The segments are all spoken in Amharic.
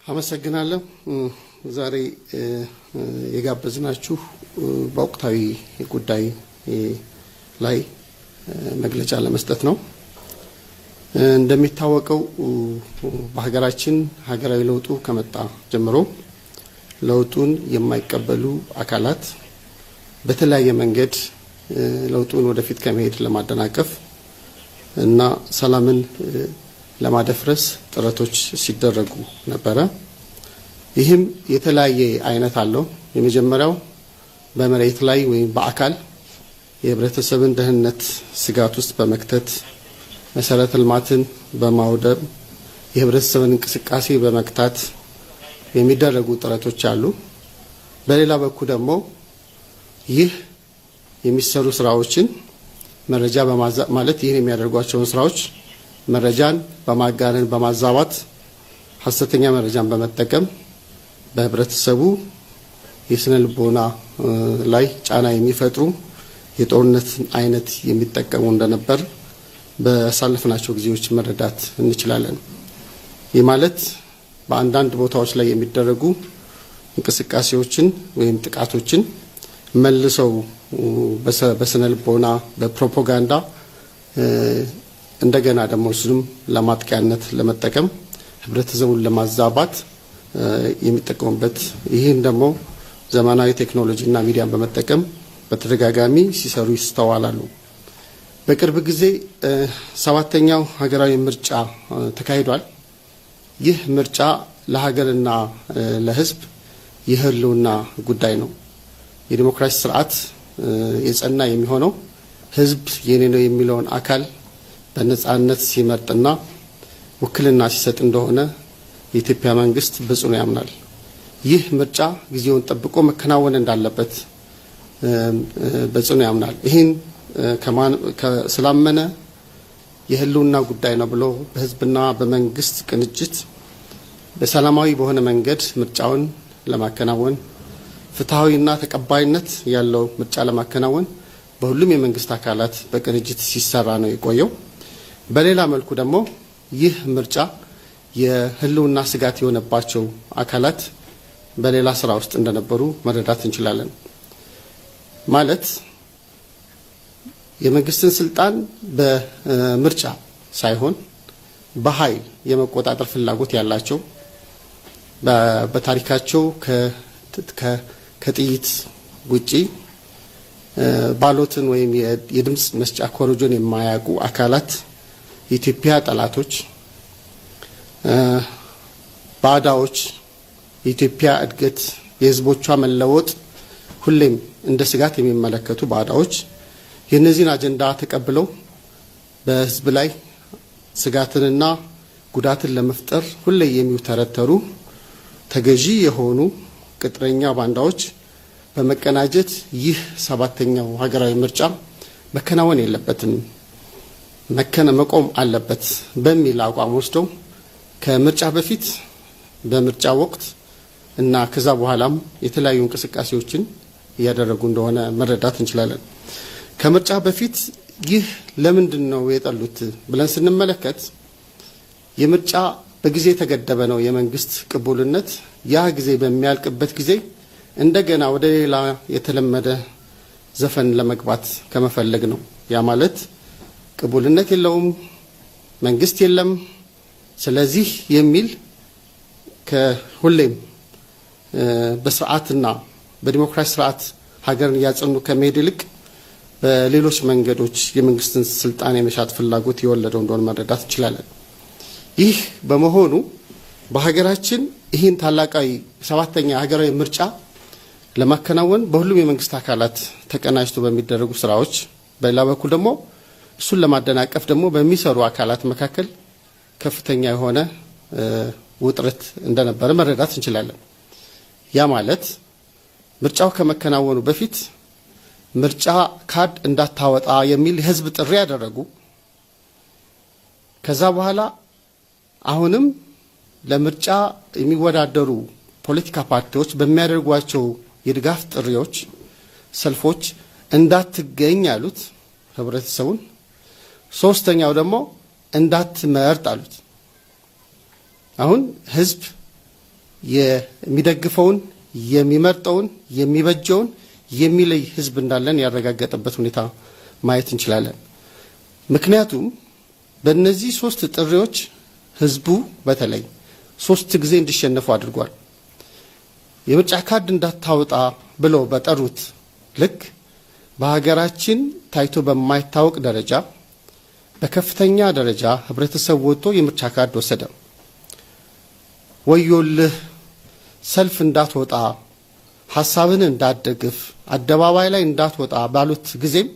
አመሰግናለሁ። ዛሬ የጋበዝናችሁ በወቅታዊ ጉዳይ ላይ መግለጫ ለመስጠት ነው። እንደሚታወቀው በሀገራችን ሀገራዊ ለውጡ ከመጣ ጀምሮ ለውጡን የማይቀበሉ አካላት በተለያየ መንገድ ለውጡን ወደፊት ከመሄድ ለማደናቀፍ እና ሰላምን ለማደፍረስ ጥረቶች ሲደረጉ ነበረ። ይህም የተለያየ አይነት አለው። የመጀመሪያው በመሬት ላይ ወይም በአካል የህብረተሰብን ደህንነት ስጋት ውስጥ በመክተት፣ መሰረተ ልማትን በማውደም፣ የህብረተሰብን እንቅስቃሴ በመግታት የሚደረጉ ጥረቶች አሉ። በሌላ በኩል ደግሞ ይህ የሚሰሩ ስራዎችን መረጃ ማለት ይህን የሚያደርጓቸውን ስራዎች መረጃን በማጋነን፣ በማዛባት፣ ሀሰተኛ መረጃን በመጠቀም በህብረተሰቡ የስነ ልቦና ላይ ጫና የሚፈጥሩ የጦርነት አይነት የሚጠቀሙ እንደነበር በሳለፍናቸው ጊዜዎች መረዳት እንችላለን። ይህ ማለት በአንዳንድ ቦታዎች ላይ የሚደረጉ እንቅስቃሴዎችን ወይም ጥቃቶችን መልሰው በስነ ልቦና፣ በፕሮፓጋንዳ እንደገና ደግሞ እሱንም ለማጥቂያነት ለመጠቀም፣ ህብረተሰቡን ለማዛባት የሚጠቀሙበት፣ ይህን ደግሞ ዘመናዊ ቴክኖሎጂ እና ሚዲያን በመጠቀም በተደጋጋሚ ሲሰሩ ይስተዋላሉ። በቅርብ ጊዜ ሰባተኛው ሀገራዊ ምርጫ ተካሂዷል። ይህ ምርጫ ለሀገርና ለሕዝብ የህልውና ጉዳይ ነው። የዲሞክራሲ ስርዓት የጸና የሚሆነው ሕዝብ የኔ ነው የሚለውን አካል በነጻነት ሲመርጥና ውክልና ሲሰጥ እንደሆነ የኢትዮጵያ መንግስት በጽኑ ያምናል። ይህ ምርጫ ጊዜውን ጠብቆ መከናወን እንዳለበት በጽኑ ያምናል። ይህን ስላመነ የህልውና ጉዳይ ነው ብሎ በህዝብና በመንግስት ቅንጅት በሰላማዊ በሆነ መንገድ ምርጫውን ለማከናወን፣ ፍትሐዊና ተቀባይነት ያለው ምርጫ ለማከናወን በሁሉም የመንግስት አካላት በቅንጅት ሲሰራ ነው የቆየው። በሌላ መልኩ ደግሞ ይህ ምርጫ የህልውና ስጋት የሆነባቸው አካላት በሌላ ስራ ውስጥ እንደነበሩ መረዳት እንችላለን። ማለት የመንግስትን ስልጣን በምርጫ ሳይሆን በኃይል የመቆጣጠር ፍላጎት ያላቸው፣ በታሪካቸው ከጥይት ውጪ ባሎትን ወይም የድምፅ መስጫ ኮረጆን የማያውቁ አካላት፣ የኢትዮጵያ ጠላቶች፣ ባዳዎች፣ የኢትዮጵያ እድገት፣ የህዝቦቿ መለወጥ ሁሌም እንደ ስጋት የሚመለከቱ ባዳዎች የእነዚህን አጀንዳ ተቀብለው በህዝብ ላይ ስጋትንና ጉዳትን ለመፍጠር ሁሌ የሚውተረተሩ ተገዢ የሆኑ ቅጥረኛ ባንዳዎች በመቀናጀት ይህ ሰባተኛው ሀገራዊ ምርጫ መከናወን የለበትም፣ መቆም አለበት በሚል አቋም ወስደው ከምርጫ በፊት፣ በምርጫ ወቅት እና ከዛ በኋላም የተለያዩ እንቅስቃሴዎችን እያደረጉ እንደሆነ መረዳት እንችላለን። ከምርጫ በፊት ይህ ለምንድን ነው የጠሉት ብለን ስንመለከት የምርጫ በጊዜ የተገደበ ነው የመንግስት ቅቡልነት። ያ ጊዜ በሚያልቅበት ጊዜ እንደገና ወደ ሌላ የተለመደ ዘፈን ለመግባት ከመፈለግ ነው። ያ ማለት ቅቡልነት የለውም፣ መንግስት የለም፣ ስለዚህ የሚል ከሁሌም በስርዓትና በዲሞክራሲ ስርዓት ሀገርን እያጸኑ ከመሄድ ይልቅ በሌሎች መንገዶች የመንግስትን ስልጣን የመሻት ፍላጎት የወለደው እንደሆነ መረዳት እንችላለን። ይህ በመሆኑ በሀገራችን ይህን ታላቃዊ ሰባተኛ ሀገራዊ ምርጫ ለማከናወን በሁሉም የመንግስት አካላት ተቀናጅቶ በሚደረጉ ስራዎች፣ በሌላ በኩል ደግሞ እሱን ለማደናቀፍ ደግሞ በሚሰሩ አካላት መካከል ከፍተኛ የሆነ ውጥረት እንደነበረ መረዳት እንችላለን። ያ ማለት ምርጫው ከመከናወኑ በፊት ምርጫ ካርድ እንዳታወጣ የሚል የህዝብ ጥሪ ያደረጉ፣ ከዛ በኋላ አሁንም ለምርጫ የሚወዳደሩ ፖለቲካ ፓርቲዎች በሚያደርጓቸው የድጋፍ ጥሪዎች፣ ሰልፎች እንዳትገኝ ያሉት ህብረተሰቡን፣ ሶስተኛው ደግሞ እንዳትመርጥ አሉት። አሁን ህዝብ የሚደግፈውን፣ የሚመርጠውን፣ የሚበጀውን የሚለይ ህዝብ እንዳለን ያረጋገጠበት ሁኔታ ማየት እንችላለን። ምክንያቱም በእነዚህ ሶስት ጥሪዎች ህዝቡ በተለይ ሶስት ጊዜ እንዲሸነፉ አድርጓል። የምርጫ ካርድ እንዳታወጣ ብለው በጠሩት ልክ በሀገራችን ታይቶ በማይታወቅ ደረጃ በከፍተኛ ደረጃ ህብረተሰቡ ወጥቶ የምርጫ ካርድ ወሰደ። ወዮልህ፣ ሰልፍ እንዳትወጣ፣ ሀሳብን እንዳትደግፍ፣ አደባባይ ላይ እንዳትወጣ ባሉት ጊዜም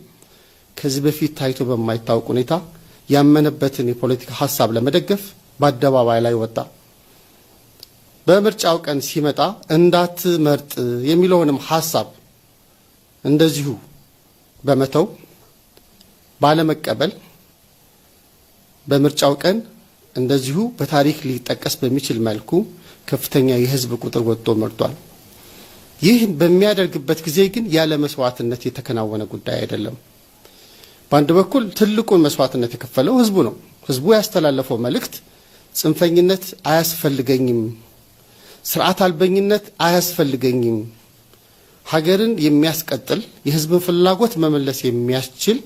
ከዚህ በፊት ታይቶ በማይታወቅ ሁኔታ ያመነበትን የፖለቲካ ሀሳብ ለመደገፍ በአደባባይ ላይ ወጣ። በምርጫው ቀን ሲመጣ እንዳትመርጥ የሚለውንም ሀሳብ እንደዚሁ በመተው፣ ባለመቀበል፣ በምርጫው ቀን እንደዚሁ በታሪክ ሊጠቀስ በሚችል መልኩ ከፍተኛ የህዝብ ቁጥር ወጥቶ መርጧል። ይህ በሚያደርግበት ጊዜ ግን ያለ መስዋዕትነት የተከናወነ ጉዳይ አይደለም። በአንድ በኩል ትልቁን መስዋዕትነት የከፈለው ህዝቡ ነው። ህዝቡ ያስተላለፈው መልእክት ጽንፈኝነት አያስፈልገኝም፣ ስርዓት አልበኝነት አያስፈልገኝም፣ ሀገርን የሚያስቀጥል፣ የህዝብን ፍላጎት መመለስ የሚያስችል፣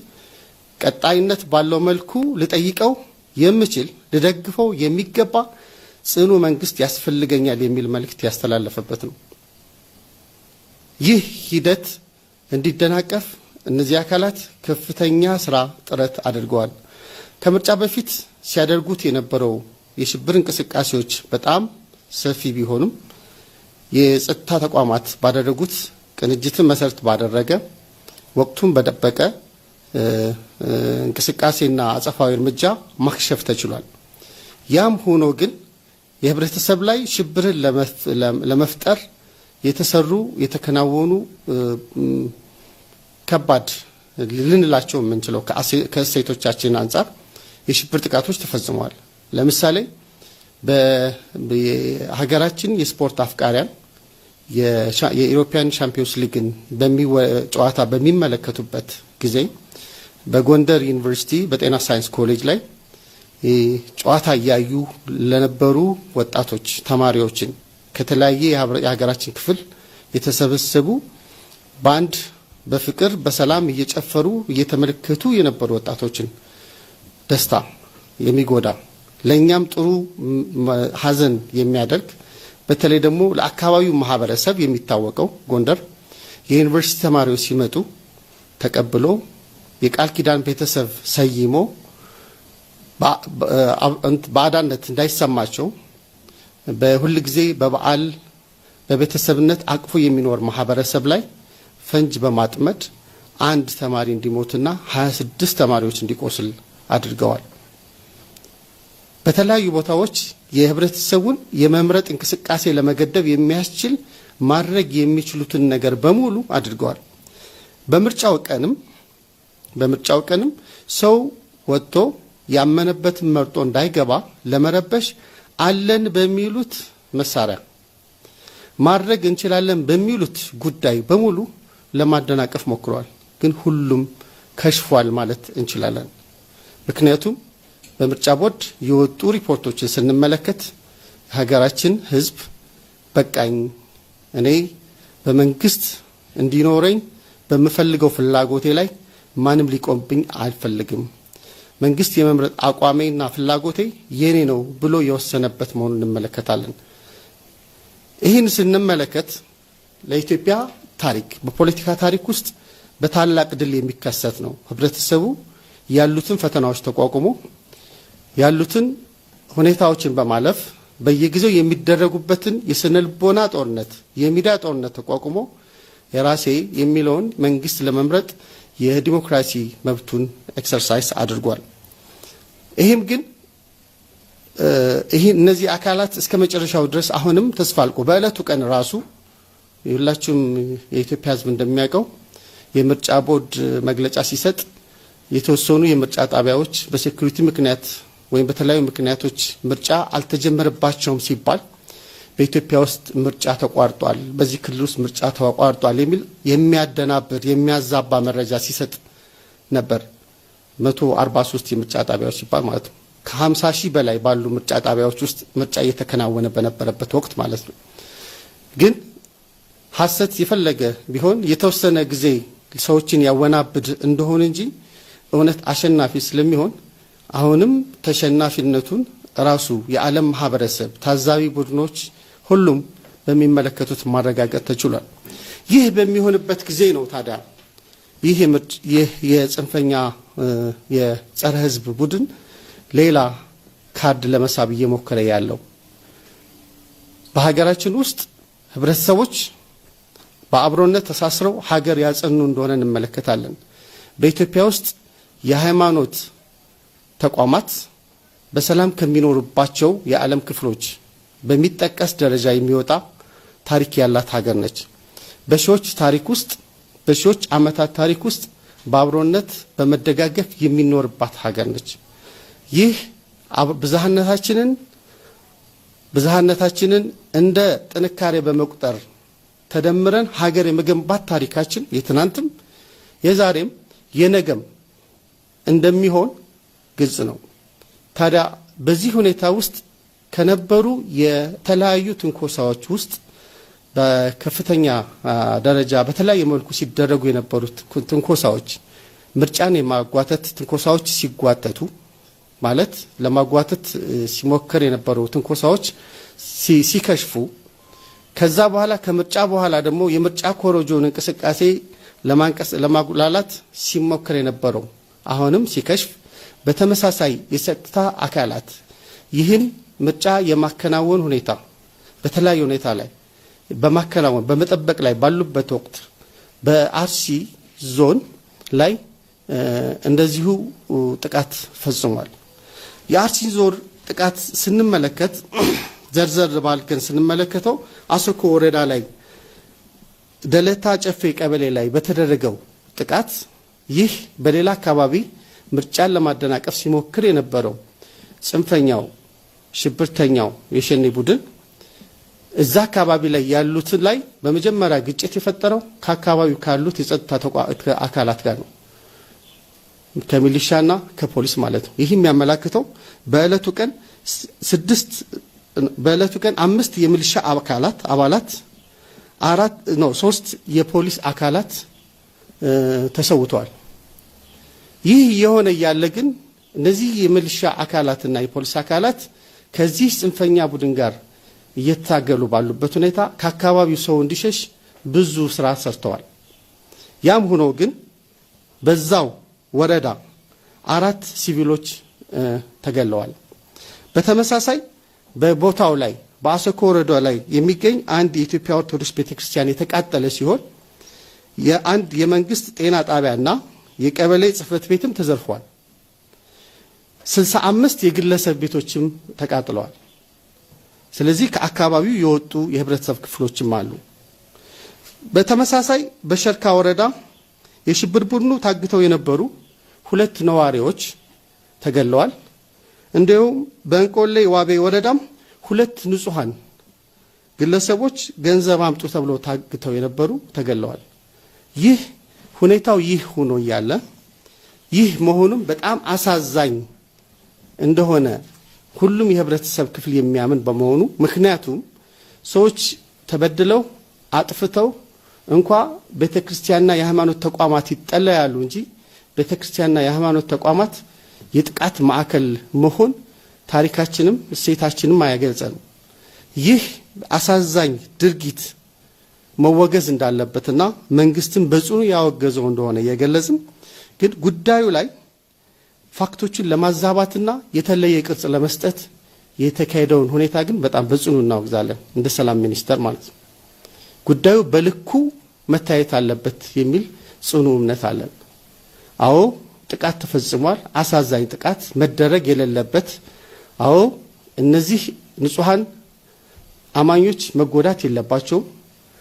ቀጣይነት ባለው መልኩ ልጠይቀው የምችል፣ ልደግፈው የሚገባ ጽኑ መንግስት ያስፈልገኛል የሚል መልእክት ያስተላለፈበት ነው። ይህ ሂደት እንዲደናቀፍ እነዚህ አካላት ከፍተኛ ስራ ጥረት አድርገዋል። ከምርጫ በፊት ሲያደርጉት የነበረው የሽብር እንቅስቃሴዎች በጣም ሰፊ ቢሆኑም የጸጥታ ተቋማት ባደረጉት ቅንጅትን መሰረት ባደረገ፣ ወቅቱን በጠበቀ እንቅስቃሴና አጸፋዊ እርምጃ ማክሸፍ ተችሏል። ያም ሆኖ ግን የህብረተሰብ ላይ ሽብርን ለመፍጠር የተሰሩ፣ የተከናወኑ ከባድ ልንላቸው የምንችለው ከእሴቶቻችን አንጻር የሽብር ጥቃቶች ተፈጽመዋል። ለምሳሌ በሀገራችን የስፖርት አፍቃሪያን የ European Champions League ን ጨዋታ በሚመለከቱበት ጊዜ በጎንደር ዩኒቨርሲቲ በጤና ሳይንስ ኮሌጅ ላይ ጨዋታ እያዩ ለነበሩ ወጣቶች፣ ተማሪዎችን፣ ከተለያየ የሀገራችን ክፍል የተሰበሰቡ፣ በአንድ በፍቅር በሰላም እየጨፈሩ እየተመለከቱ የነበሩ ወጣቶችን ደስታ የሚጎዳ፣ ለእኛም ጥሩ ሀዘን የሚያደርግ፣ በተለይ ደግሞ ለአካባቢው ማህበረሰብ የሚታወቀው ጎንደር የዩኒቨርሲቲ ተማሪዎች ሲመጡ ተቀብሎ የቃል ኪዳን ቤተሰብ ሰይሞ ባዕዳነት እንዳይሰማቸው በሁል ጊዜ በበዓል በቤተሰብነት አቅፎ የሚኖር ማህበረሰብ ላይ ፈንጅ በማጥመድ አንድ ተማሪ እንዲሞትና 26 ተማሪዎች እንዲቆስል አድርገዋል። በተለያዩ ቦታዎች የህብረተሰቡን የመምረጥ እንቅስቃሴ ለመገደብ የሚያስችል ማድረግ የሚችሉትን ነገር በሙሉ አድርገዋል። በምርጫው ቀንም ሰው ወጥቶ ያመነበትን መርጦ እንዳይገባ ለመረበሽ አለን በሚሉት መሳሪያ፣ ማድረግ እንችላለን በሚሉት ጉዳይ በሙሉ ለማደናቀፍ ሞክረዋል። ግን ሁሉም ከሽፏል ማለት እንችላለን። ምክንያቱም በምርጫ ቦርድ የወጡ ሪፖርቶችን ስንመለከት የሀገራችን ሕዝብ በቃኝ፣ እኔ በመንግስት እንዲኖረኝ በምፈልገው ፍላጎቴ ላይ ማንም ሊቆምብኝ አልፈልግም፣ መንግስት የመምረጥ አቋሜና ፍላጎቴ የኔ ነው ብሎ የወሰነበት መሆኑን እንመለከታለን። ይህን ስንመለከት ለኢትዮጵያ ታሪክ፣ በፖለቲካ ታሪክ ውስጥ በታላቅ ድል የሚከሰት ነው። ህብረተሰቡ ያሉትን ፈተናዎች ተቋቁሞ፣ ያሉትን ሁኔታዎችን በማለፍ፣ በየጊዜው የሚደረጉበትን የስነ ልቦና ጦርነት፣ የሚዲያ ጦርነት ተቋቁሞ የራሴ የሚለውን መንግስት ለመምረጥ የዲሞክራሲ መብቱን exercise አድርጓል። ይህም ግን ይህ እነዚህ አካላት እስከ መጨረሻው ድረስ አሁንም ተስፋ አልቆ በዕለቱ ቀን ራሱ ሁላችሁም የኢትዮጵያ ሕዝብ እንደሚያውቀው የምርጫ ቦርድ መግለጫ ሲሰጥ የተወሰኑ የምርጫ ጣቢያዎች በ security ምክንያት ወይም በተለያዩ ምክንያቶች ምርጫ አልተጀመረባቸውም ሲባል በኢትዮጵያ ውስጥ ምርጫ ተቋርጧል፣ በዚህ ክልል ውስጥ ምርጫ ተቋርጧል የሚል የሚያደናብር፣ የሚያዛባ መረጃ ሲሰጥ ነበር። 143 የምርጫ ጣቢያዎች ሲባል ማለት ነው። ከ50 ሺህ በላይ ባሉ ምርጫ ጣቢያዎች ውስጥ ምርጫ እየተከናወነ በነበረበት ወቅት ማለት ነው። ግን ሐሰት የፈለገ ቢሆን የተወሰነ ጊዜ ሰዎችን ያወናብድ እንደሆነ እንጂ እውነት አሸናፊ ስለሚሆን አሁንም ተሸናፊነቱን ራሱ የዓለም ማህበረሰብ፣ ታዛቢ ቡድኖች ሁሉም በሚመለከቱት ማረጋገጥ ተችሏል። ይህ በሚሆንበት ጊዜ ነው ታዲያ ይህ የጽንፈኛ የጸረ ሕዝብ ቡድን ሌላ ካርድ ለመሳብ እየሞከረ ያለው። በሀገራችን ውስጥ ህብረተሰቦች በአብሮነት ተሳስረው ሀገር ያጸኑ እንደሆነ እንመለከታለን። በኢትዮጵያ ውስጥ የሃይማኖት ተቋማት በሰላም ከሚኖሩባቸው የዓለም ክፍሎች በሚጠቀስ ደረጃ የሚወጣ ታሪክ ያላት ሀገር ነች። በሺዎች ታሪክ ውስጥ፣ በሺዎች ዓመታት ታሪክ ውስጥ በአብሮነት በመደጋገፍ የሚኖርባት ሀገር ነች። ይህ ብዝሃነታችንን እንደ ጥንካሬ በመቁጠር ተደምረን ሀገር የመገንባት ታሪካችን የትናንትም የዛሬም የነገም እንደሚሆን ግልጽ ነው። ታዲያ በዚህ ሁኔታ ውስጥ ከነበሩ የተለያዩ ትንኮሳዎች ውስጥ በከፍተኛ ደረጃ በተለያየ መልኩ ሲደረጉ የነበሩት ትንኮሳዎች፣ ምርጫን የማጓተት ትንኮሳዎች ሲጓተቱ፣ ማለት ለማጓተት ሲሞከር የነበሩ ትንኮሳዎች ሲከሽፉ፣ ከዛ በኋላ ከምርጫ በኋላ ደግሞ የምርጫ ኮረጆን እንቅስቃሴ ለማጉላላት ሲሞከር የነበረው አሁንም ሲከሽፍ፣ በተመሳሳይ የጸጥታ አካላት ይህን ምርጫ የማከናወን ሁኔታ በተለያየ ሁኔታ ላይ በማከናወን በመጠበቅ ላይ ባሉበት ወቅት በአርሲ ዞን ላይ እንደዚሁ ጥቃት ፈጽሟል። የአርሲ ዞን ጥቃት ስንመለከት፣ ዘርዘር ባልከን ስንመለከተው፣ አሰኮ ወረዳ ላይ ደለታ ጨፌ ቀበሌ ላይ በተደረገው ጥቃት ይህ በሌላ አካባቢ ምርጫን ለማደናቀፍ ሲሞክር የነበረው ጽንፈኛው ሽብርተኛው የሸኔ ቡድን እዛ አካባቢ ላይ ያሉትን ላይ በመጀመሪያ ግጭት የፈጠረው ከአካባቢው ካሉት የጸጥታ አካላት ጋር ነው፣ ከሚሊሻና ከፖሊስ ማለት ነው። ይህ የሚያመላክተው በዕለቱ ቀን ስድስት፣ በዕለቱ ቀን አምስት የሚሊሻ አካላት አባላት፣ አራት ነው፣ ሶስት የፖሊስ አካላት ተሰውተዋል። ይህ የሆነ እያለ ግን እነዚህ የሚሊሻ አካላትና የፖሊስ አካላት ከዚህ ጽንፈኛ ቡድን ጋር እየታገሉ ባሉበት ሁኔታ ከአካባቢው ሰው እንዲሸሽ ብዙ ስራ ሰርተዋል። ያም ሆኖ ግን በዛው ወረዳ አራት ሲቪሎች ተገለዋል። በተመሳሳይ በቦታው ላይ በአሰኮ ወረዳ ላይ የሚገኝ አንድ የኢትዮጵያ ኦርቶዶክስ ቤተክርስቲያን የተቃጠለ ሲሆን የአንድ የመንግስት ጤና ጣቢያና የቀበሌ ጽሕፈት ቤትም ተዘርፏል። 65 የግለሰብ ቤቶችም ተቃጥለዋል። ስለዚህ ከአካባቢው የወጡ የህብረተሰብ ክፍሎችም አሉ። በተመሳሳይ በሸርካ ወረዳ የሽብር ቡድኑ ታግተው የነበሩ ሁለት ነዋሪዎች ተገለዋል። እንዲሁም በእንቆሌ ዋቤ ወረዳም ሁለት ንጹሐን ግለሰቦች ገንዘብ አምጡ ተብለው ታግተው የነበሩ ተገለዋል። ይህ ሁኔታው ይህ ሆኖ እያለ፣ ይህ መሆኑም በጣም አሳዛኝ እንደሆነ ሁሉም የህብረተሰብ ክፍል የሚያምን በመሆኑ፣ ምክንያቱም ሰዎች ተበድለው አጥፍተው እንኳ ቤተ ክርስቲያንና የሃይማኖት ተቋማት ይጠለያሉ እንጂ ቤተ ክርስቲያንና የሃይማኖት ተቋማት የጥቃት ማዕከል መሆን ታሪካችንም እሴታችንም አይገልጸንም። ይህ አሳዛኝ ድርጊት መወገዝ እንዳለበትና መንግስትም በጽኑ ያወገዘው እንደሆነ የገለጽም፣ ግን ጉዳዩ ላይ fact ኦችን ለማዛባትና የተለየ ቅርጽ ለመስጠት የተካሄደውን ሁኔታ ግን በጣም በጽኑ እናወግዛለን፣ እንደ ሰላም ሚኒስቴር ማለት ነው። ጉዳዩ በልኩ መታየት አለበት የሚል ጽኑ እምነት አለን። አዎ፣ ጥቃት ተፈጽሟል። አሳዛኝ ጥቃት፣ መደረግ የሌለበት። አዎ፣ እነዚህ ንጹሐን አማኞች መጎዳት የለባቸውም።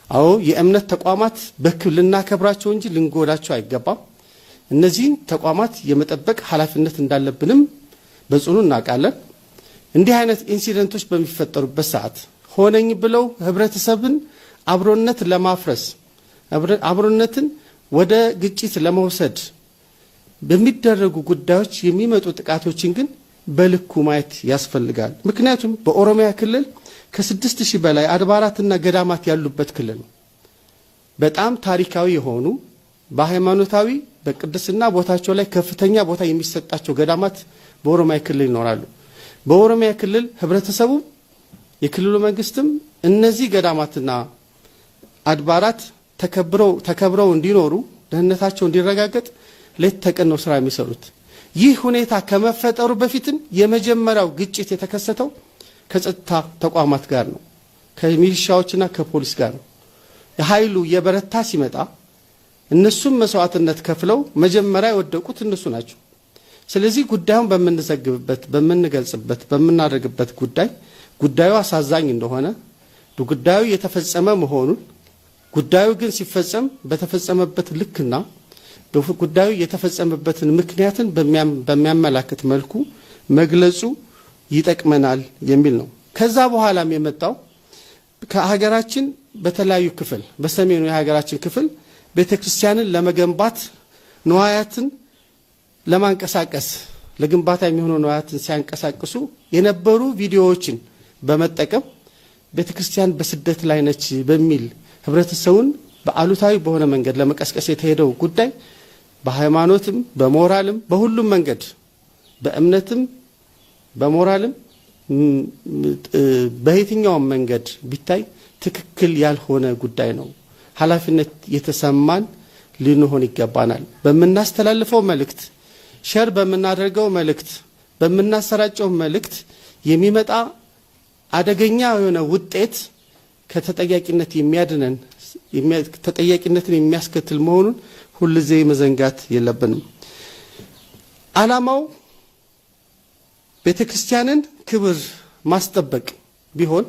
አዎ፣ የእምነት ተቋማት በክብር ልናከብራቸው እንጂ ልንጎዳቸው አይገባም። እነዚህን ተቋማት የመጠበቅ ኃላፊነት እንዳለብንም በጽኑ እናውቃለን። እንዲህ አይነት incident ኦች በሚፈጠሩበት ሰዓት ሆነኝ ብለው ህብረተሰብን አብሮነት ለማፍረስ፣ አብሮነትን ወደ ግጭት ለመውሰድ በሚደረጉ ጉዳዮች የሚመጡ ጥቃቶችን ግን በልኩ ማየት ያስፈልጋል። ምክንያቱም በኦሮሚያ ክልል ከ6,000 በላይ አድባራትና ገዳማት ያሉበት ክልል ነው። በጣም ታሪካዊ የሆኑ፣ በሃይማኖታዊ በቅድስና ቦታቸው ላይ ከፍተኛ ቦታ የሚሰጣቸው ገዳማት በኦሮሚያ ክልል ይኖራሉ። በኦሮሚያ ክልል ህብረተሰቡ፣ የክልሉ መንግስትም እነዚህ ገዳማትና አድባራት ተከብረው እንዲኖሩ፣ ደህንነታቸው እንዲረጋገጥ ሌት ተቀን ነው ስራ የሚሰሩት። ይህ ሁኔታ ከመፈጠሩ በፊትም የመጀመሪያው ግጭት የተከሰተው ከጸጥታ ተቋማት ጋር ነው፣ ከሚሊሻዎችና ከፖሊስ ጋር ነው። ኃይሉ የበረታ ሲመጣ እነሱም መስዋዕትነት ከፍለው መጀመሪያ የወደቁት እነሱ ናቸው። ስለዚህ ጉዳዩን በምንዘግብበት፣ በምንገልጽበት፣ በምናደርግበት ጉዳይ ጉዳዩ አሳዛኝ እንደሆነ፣ ጉዳዩ የተፈጸመ መሆኑን፣ ጉዳዩ ግን ሲፈጸም በተፈጸመበት ልክና ጉዳዩ የተፈጸመበትን ምክንያትን በሚያመላክት መልኩ መግለጹ ይጠቅመናል የሚል ነው። ከዛ በኋላም የመጣው ከሀገራችን በተለያዩ ክፍል፣ በሰሜኑ የሀገራችን ክፍል ቤተክርስቲያንን ለመገንባት ንዋያትን ለማንቀሳቀስ፣ ለግንባታ የሚሆኑ ንዋያትን ሲያንቀሳቅሱ የነበሩ ቪዲዮዎችን በመጠቀም ቤተክርስቲያን በስደት ላይ ነች በሚል ህብረተሰቡን በአሉታዊ በሆነ መንገድ ለመቀስቀስ የተሄደው ጉዳይ በሃይማኖትም በሞራልም በሁሉም መንገድ፣ በእምነትም በሞራልም በየትኛውም መንገድ ቢታይ ትክክል ያልሆነ ጉዳይ ነው። ኃላፊነት የተሰማን ልንሆን ይገባናል። በምናስተላልፈው መልእክት፣ share በምናደርገው መልእክት፣ በምናሰራጨው መልእክት የሚመጣ አደገኛ የሆነ ውጤት ከተጠያቂነት የሚያድነን፣ ተጠያቂነትን የሚያስከትል መሆኑን ሁልጊዜ መዘንጋት የለብንም። ዓላማው ቤተክርስቲያንን ክብር ማስጠበቅ ቢሆን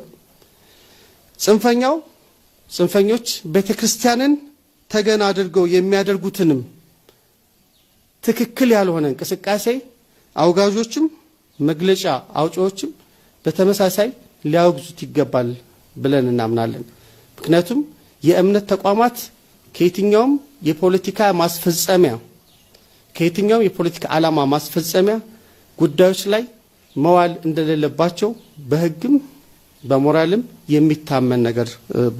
ጽንፈኞች ቤተክርስቲያንን ተገን አድርገው የሚያደርጉትንም ትክክል ያልሆነ እንቅስቃሴ አውጋዦችም መግለጫ አውጪዎችም በተመሳሳይ ሊያወግዙት ይገባል ብለን እናምናለን። ምክንያቱም የእምነት ተቋማት ከየትኛውም የፖለቲካ ማስፈጸሚያ፣ ከየትኛውም የፖለቲካ ዓላማ ማስፈጸሚያ ጉዳዮች ላይ መዋል እንደሌለባቸው በሕግም በሞራልም የሚታመን ነገር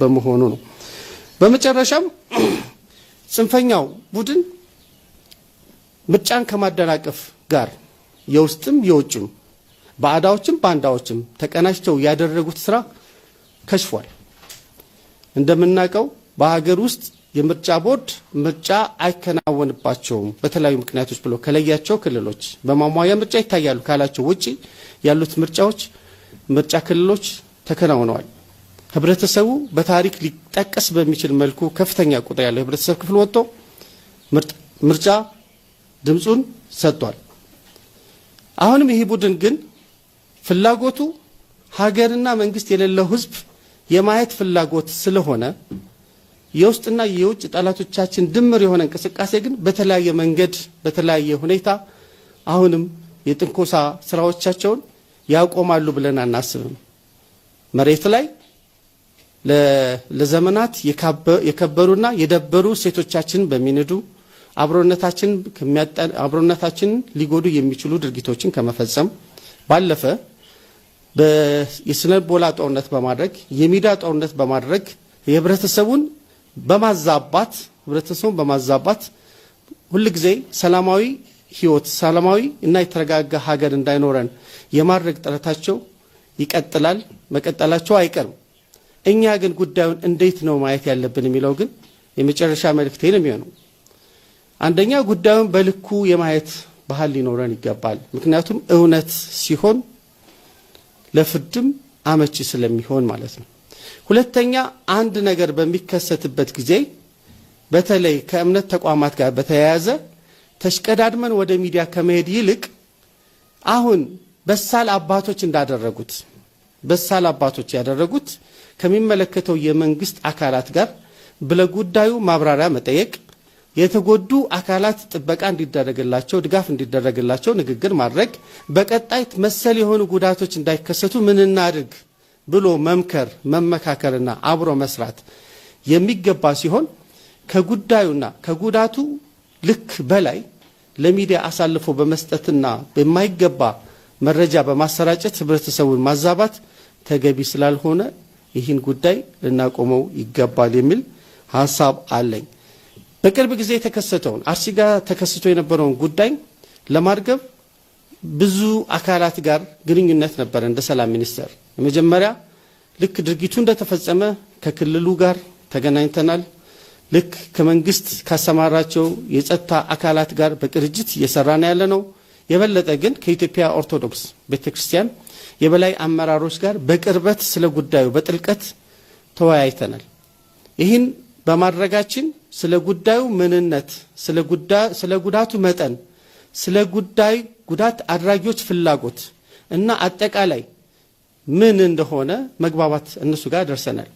በመሆኑ ነው። በመጨረሻም ጽንፈኛው ቡድን ምርጫን ከማደናቀፍ ጋር የውስጥም የውጭም ባዕዳዎችም ባንዳዎችም ተቀናጅተው ያደረጉት ስራ ከሽፏል። እንደምናውቀው በሀገር ውስጥ የምርጫ ቦርድ ምርጫ አይከናወንባቸውም በተለያዩ ምክንያቶች ብሎ ከለያቸው ክልሎች፣ በማሟያ ምርጫ ይታያሉ ካላቸው ውጪ ያሉት ምርጫዎች ምርጫ ክልሎች ተከናውነዋል። ህብረተሰቡ በታሪክ ሊጠቀስ በሚችል መልኩ ከፍተኛ ቁጥር ያለው የህብረተሰብ ክፍል ወጥቶ ምርጫ ድምፁን ሰጥቷል። አሁንም ይህ ቡድን ግን ፍላጎቱ ሀገርና መንግስት የሌለው ህዝብ የማየት ፍላጎት ስለሆነ የውስጥና የውጭ ጠላቶቻችን ድምር የሆነ እንቅስቃሴ ግን በተለያየ መንገድ በተለያየ ሁኔታ አሁንም የጥንኮሳ ስራዎቻቸውን ያቆማሉ ብለን አናስብም። መሬት ላይ ለዘመናት የከበሩና የደበሩ ሴቶቻችንን በሚንዱ፣ አብሮነታችንን ሊጎዱ የሚችሉ ድርጊቶችን ከመፈጸም ባለፈ የስነልቦና ጦርነት በማድረግ፣ የሚዲያ ጦርነት በማድረግ ህብረተሰቡን በማዛባት ሁልጊዜ ሰላማዊ ህይወት፣ ሰላማዊ እና የተረጋጋ ሀገር እንዳይኖረን የማድረግ ጥረታቸው ይቀጥላል፣ መቀጠላቸው አይቀርም። እኛ ግን ጉዳዩን እንዴት ነው ማየት ያለብን የሚለው ግን የመጨረሻ መልእክቴ ነው የሚሆነው። አንደኛ ጉዳዩን በልኩ የማየት ባህል ሊኖረን ይገባል። ምክንያቱም እውነት ሲሆን ለፍርድም አመቺ ስለሚሆን ማለት ነው። ሁለተኛ አንድ ነገር በሚከሰትበት ጊዜ በተለይ ከእምነት ተቋማት ጋር በተያያዘ ተሽቀዳድመን ወደ ሚዲያ ከመሄድ ይልቅ አሁን በሳል አባቶች እንዳደረጉት፣ በሳል አባቶች ያደረጉት ከሚመለከተው የመንግስት አካላት ጋር ለጉዳዩ ማብራሪያ መጠየቅ፣ የተጎዱ አካላት ጥበቃ እንዲደረግላቸው፣ ድጋፍ እንዲደረግላቸው ንግግር ማድረግ፣ በቀጣይ መሰል የሆኑ ጉዳቶች እንዳይከሰቱ ምን እናድርግ ብሎ መምከር፣ መመካከርና አብሮ መስራት የሚገባ ሲሆን ከጉዳዩና ከጉዳቱ ልክ በላይ ለሚዲያ አሳልፎ በመስጠትና በማይገባ መረጃ በማሰራጨት ህብረተሰቡን ማዛባት ተገቢ ስላልሆነ ይህን ጉዳይ ልናቆመው ይገባል የሚል ሀሳብ አለኝ። በቅርብ ጊዜ የተከሰተውን አርሲ ጋር ተከስቶ የነበረውን ጉዳይ ለማርገብ ብዙ አካላት ጋር ግንኙነት ነበረ። እንደ ሰላም ሚኒስቴር የመጀመሪያ ልክ ድርጊቱ እንደተፈጸመ ከክልሉ ጋር ተገናኝተናል። ልክ ከመንግስት ካሰማራቸው የጸጥታ አካላት ጋር በቅርጅት እየሰራን ያለ ነው። የበለጠ ግን ከኢትዮጵያ ኦርቶዶክስ ቤተክርስቲያን የበላይ አመራሮች ጋር በቅርበት ስለ ጉዳዩ በጥልቀት ተወያይተናል። ይህን በማድረጋችን ስለ ጉዳዩ ምንነት፣ ስለ ጉዳቱ መጠን፣ ስለ ጉዳይ ጉዳት አድራጊዎች ፍላጎት እና አጠቃላይ ምን እንደሆነ መግባባት እነሱ ጋር ደርሰናል።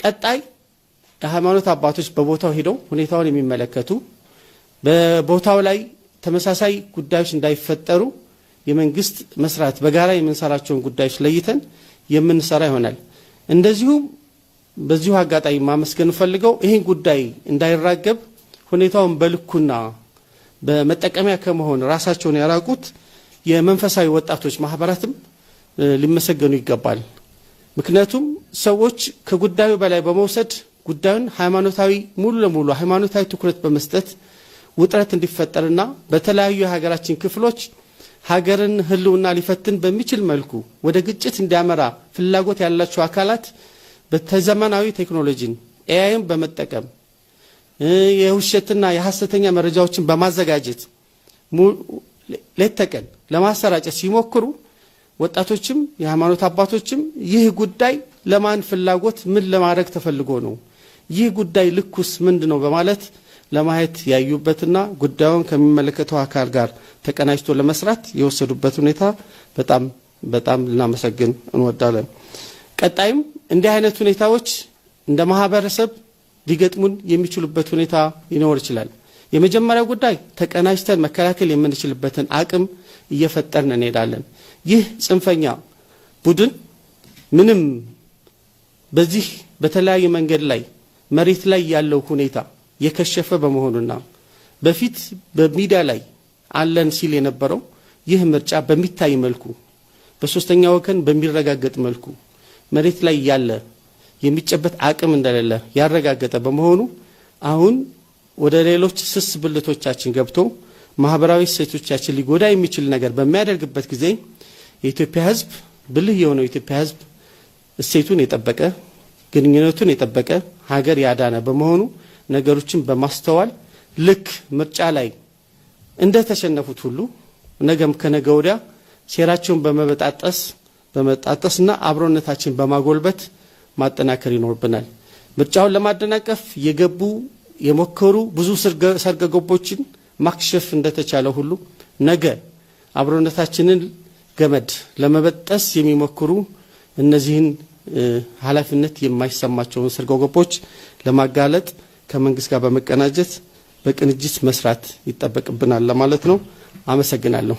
ቀጣይ የሃይማኖት አባቶች በቦታው ሄደው ሁኔታውን የሚመለከቱ፣ በቦታው ላይ ተመሳሳይ ጉዳዮች እንዳይፈጠሩ የመንግስት መስራት በጋራ የምንሰራቸውን ጉዳዮች ለይተን የምንሰራ ይሆናል። እንደዚሁም በዚሁ አጋጣሚ ማመስገን ፈልገው ይህን ጉዳይ እንዳይራገብ ሁኔታውን በልኩና በመጠቀሚያ ከመሆን ራሳቸውን ያራቁት የመንፈሳዊ ወጣቶች ማህበራትም ሊመሰገኑ ይገባል። ምክንያቱም ሰዎች ከጉዳዩ በላይ በመውሰድ ጉዳዩን ሃይማኖታዊ ሙሉ ለሙሉ ሃይማኖታዊ ትኩረት በመስጠት ውጥረት እንዲፈጠርና በተለያዩ የሀገራችን ክፍሎች ሀገርን ሕልውና ሊፈትን በሚችል መልኩ ወደ ግጭት እንዲያመራ ፍላጎት ያላቸው አካላት በተዘመናዊ ቴክኖሎጂን AI ን በመጠቀም የውሸትና የሐሰተኛ መረጃዎችን በማዘጋጀት ሌት ተቀን ለማሰራጨት ሲሞክሩ ወጣቶችም የሃይማኖት አባቶችም ይህ ጉዳይ ለማን ፍላጎት ምን ለማድረግ ተፈልጎ ነው፣ ይህ ጉዳይ ልኩስ ምንድን ነው በማለት ለማየት ያዩበትና ጉዳዩን ከሚመለከተው አካል ጋር ተቀናጅቶ ለመስራት የወሰዱበት ሁኔታ በጣም በጣም ልናመሰግን እንወዳለን። ቀጣይም እንዲህ አይነት ሁኔታዎች እንደ ማህበረሰብ ሊገጥሙን የሚችሉበት ሁኔታ ሊኖር ይችላል። የመጀመሪያው ጉዳይ ተቀናጅተን መከላከል የምንችልበትን አቅም እየፈጠርን እንሄዳለን። ይህ ጽንፈኛ ቡድን ምንም በዚህ በተለያየ መንገድ ላይ መሬት ላይ ያለው ሁኔታ የከሸፈ በመሆኑና በፊት በሚዲያ ላይ አለን ሲል የነበረው ይህ ምርጫ በሚታይ መልኩ በሶስተኛ ወገን በሚረጋገጥ መልኩ መሬት ላይ ያለ የሚጨበት አቅም እንደሌለ ያረጋገጠ በመሆኑ አሁን ወደ ሌሎች ስስ ብልቶቻችን ገብቶ ማህበራዊ እሴቶቻችን ሊጎዳ የሚችል ነገር በሚያደርግበት ጊዜ የኢትዮጵያ ሕዝብ ብልህ የሆነው የኢትዮጵያ ሕዝብ እሴቱን የጠበቀ፣ ግንኙነቱን የጠበቀ፣ ሀገር ያዳነ በመሆኑ ነገሮችን በማስተዋል ልክ ምርጫ ላይ እንደተሸነፉት ሁሉ ነገም ከነገ ወዲያ ሴራቸውን በመበጣጠስ በመጣጠስና አብሮነታችን በማጎልበት ማጠናከር ይኖርብናል። ምርጫውን ለማደናቀፍ የገቡ የሞከሩ ብዙ ሰርገ ገቦችን ማክሸፍ እንደተቻለ ሁሉ ነገ አብሮነታችንን ገመድ ለመበጠስ የሚሞክሩ እነዚህን ኃላፊነት የማይሰማቸውን ሰርጎ ገቦች ለማጋለጥ ከመንግስት ጋር በመቀናጀት በቅንጅት መስራት ይጠበቅብናል ለማለት ነው። አመሰግናለሁ።